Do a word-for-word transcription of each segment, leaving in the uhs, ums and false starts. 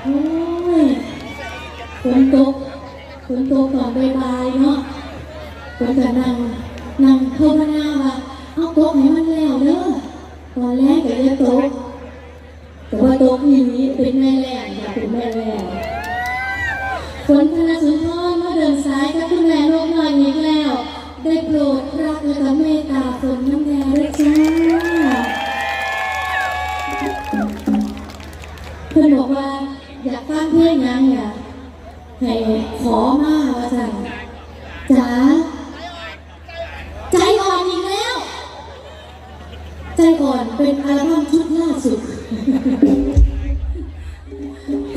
โอ้ย ฝนตก ฝนตกตอนบ่ายๆเนาะ ฝนก็นั่ง นั่งภาวนาว่า เอาตกให้มันแล้วเด้อ ตอนแลงก็อย่าตก แต่ว่าตกอีหลี เป็นแม่แล้งค่ะ เป็นแม่แล้ง ฝนธนสุนทรมาเดินสายกับคุณแม่นกน้อยอีกแล้ว ได้โปรดรักและก็เมตตาฝนน้ำแน่ด้วยจ้า เพิ่นบอกว่าอยากฟังเพลงหยังเนี่ย ให้ขอมาว่าซั่น จ๋า ใจอ่อนอีกแล้ว ใจอ่อนเป็นอัลบั้มชุดล่าสุด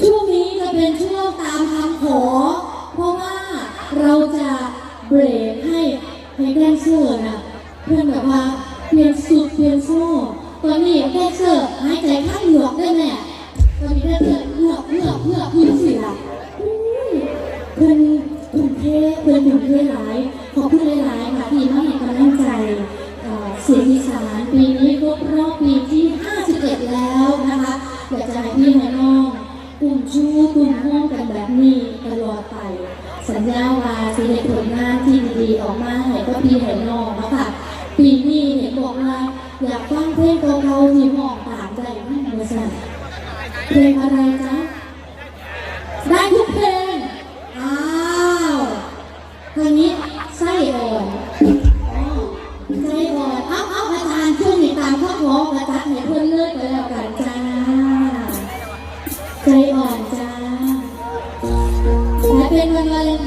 ช่วงนี้จะเป็นช่วงตามคำขอ เพราะว่าเราจะเบรกให้ให้แดนเซอร์นะ เพื่อนแบบว่าเปลี่ยนสูตรเปลี่ยนโซ่ ตอนนี้แดนเซอร์หายใจข้างหลวกได้แม่ ตอนนี้แดนเซอร์เลือกเลือกเลือกอยู่สิล่ะ อุ้ย เพิ่นเพิ่นเท่ เพิ่นเพิ่นเท่หลาย ขอบคุณหลายๆค่ะที่มาให้กำลังใจ เอ่อ เสียงอีสานปีนี้ครบรอบปีที่ห้าสิบเอ็ดแล้วนะคะ อยากจะให้พี่ให้น้อง กลุ่มชูกลุ่มห้องกันแบบนี้ตลอดไป สัญญาว่าสิเฮ็ดผลงานที่ดีๆออกมาให้กับพี่ให้น้องเนาะค่ะ ปีนี้เห็นบอกว่าอยากฟังเพลงเก่าๆที่ห้องตามได้นั่นว่าซั่น เพลงอะไรจ๊ะ ได้ทุกเพลง อ้าว ทางนี้ไส้อ่อน อ๋อ ไส้อ่อน เอาเอาอาจารย์ ช่วงนี้ตามคำขอกระจัดให้เพิ่นเลยก็แล้วกันจ้า ไส้อ่อนจ้า และเป็นวันวาเลน